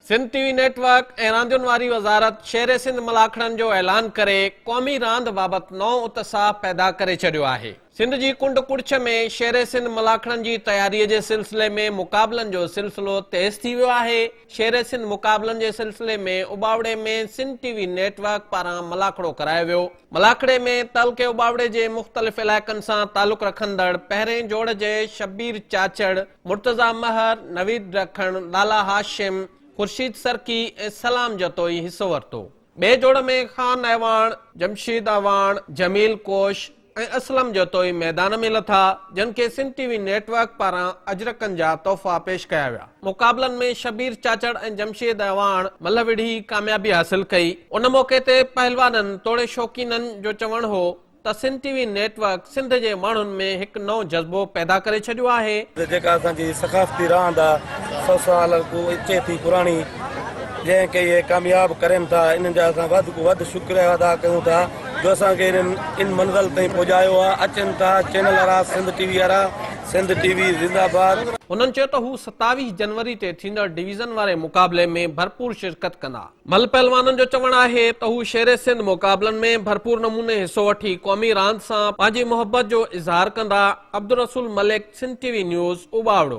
سنڌ ٽي V net work ۽ راندين واري وزارت شير سنڌ ملاکڙن جو اعلان ڪري قومي راند بابت نئون اتساهه پيدا ڪري ڇڏيو آهي. سنڌ جي ڪنڊ ڪڙڇ ۾ شير سنڌ ملاکڙن جي تياري جي سلسلي ۾ مقابلن جو سلسلو تيز ٿي ويو آهي. شير سنڌ مقابلن جي سلسلي ۾ اٻاوڙي ۾ Sindh T V network پاران ملاکڙو ڪرايو ويو. ملاکڙي ۾ تعلقي اٻاوڙي جي مختلف علائقن سان تعلق رکندڙ پهرين جوڙ جي شبير چاچڙ، مرتضيٰ مهر، نويد ڊکڻ، لالا هاشم، خورشيد سرڪي ۽ سلام جتوئي حصو ورتو. ٻئي جوڙ ۾ خان اعواڻ، جمشيد اعواڻ، جميل ڪوش ۽ اسلم جتوئي ميدان ۾ لٿا، جن کي سنڌ ٽي وي نيٽ ورڪ پاران اجرڪن جا تحفا پيش ڪيا ويا. مقابلن ۾ شبير چاچڙ ۽ جمشيد اعواڻ ملهه وڙهي ڪاميابي حاصل ڪئي. ان موقعي تي پهلوانن توڙي شوقينن جو چوڻ هو ته Sindh T V network Sindh جي ماڻهن ۾ هڪ نئون جذبو پيدا ڪري ڇڏيو آهي. جيڪا اسان جي ثقافتي راند آ سو سال ڪو اچي ٿي پراڻي جنهن کي اهي ڪامياب ڪرين ٿا انهن جا اسان وڌ ڪو وڌ شڪريه ادا ڪيون ٿا جو اسان کي انهن ان منزل تائين پڄايو آ اچن ٿا چينل وارا سنڌ ٽي وي وارا سنڌ ٽي وي زنده باد. هنن چيو ته هو 27 جنوري تي ٿيندڙ ڊويزن واري مقابلي ۾ ڀرپور شرڪت ڪندا. مل پهلوانن جو چوڻ آهي ته هو شير سنڌ مقابلن ۾ ڀرپور نموني حصو وٺي قومي راند سان پنهنجي محبت جو اظهار ڪندا، Abdulrasool Malik, Sindh T V news, Ubauro.